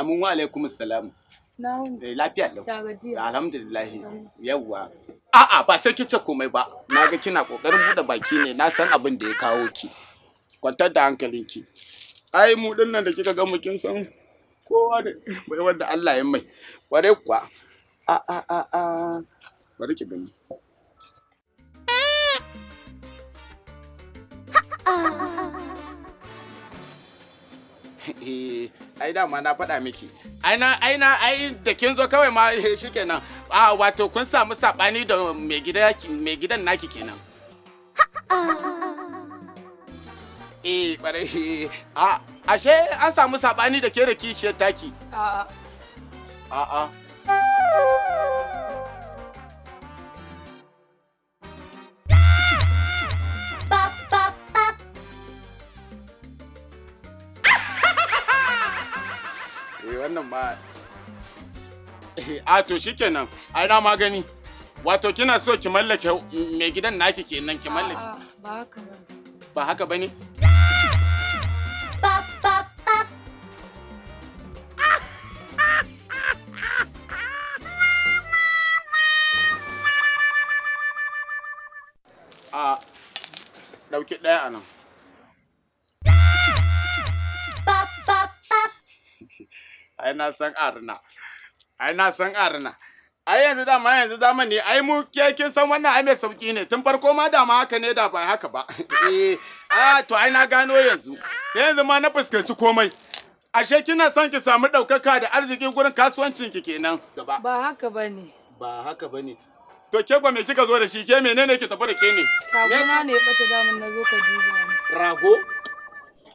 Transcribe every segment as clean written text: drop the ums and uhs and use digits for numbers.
Amin wa alaikum salam. Na wuni. Eh, lafiya lau. Ya gajiya. Alhamdulillah. Sannu. Yawwa. A'a, ba sai kice komai ba. Na ga kina kokarin bude baki ne, na san abin da ya kawo ki. Kwantar da hankalinki. Ai mu dinnan da kika ga mu kin san kowa da bai wanda Allah ya mai. Kware kuwa. A a a a. Bari ki gani. Eh, ai dama na faɗa miki. Ai na ai na ai da kin zo kawai ma shikenan. A wato kun samu sabani da mai gida mai gidan naki kenan. Eh, kwarai. A ashe an samu sabani da ke da kishiyar taki. A'a. A'a. Eh, wannan ma. A to shikenan. Ai na magani. Wato kina so ki mallake mai gidan naki kenan ki mallake. A'a, ba haka ba. Ba haka bane? A ɗauki ɗaya a nan. Ai na san arna. Ai na san arna. Ai yanzu dama yanzu zamani ai mu ke kin san wannan ai mai sauki ne tun farko ma dama haka ne da ba haka ba. Eh, a to ai na gano yanzu. Sai yanzu ma na fuskanci komai. Ashe kina son ki samu ɗaukaka da arziki gurin kasuwancin ki kenan gaba. Ba haka ba ne. Ba haka bane. To ke kwa me kika zo da shi ke menene ki tafi da ke ne? Ragona ne ya ɓata damun na zo ka duba ni. Rago?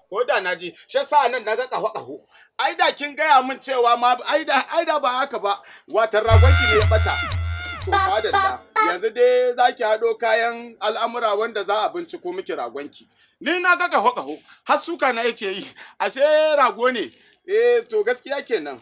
Ko da na ji, shi sa nan na ga ƙaho ƙaho. Ai da kin gaya min cewa ma ai da ai da ba haka ba. Watan ragon ki ne ya bata. To madalla. Yanzu dai zaki haɗo kayan al'amura wanda za a binciko miki ragonki. Ni na ga ƙaho ƙaho, har suka na yake yi. Ashe rago ne. Eh to gaskiya kenan.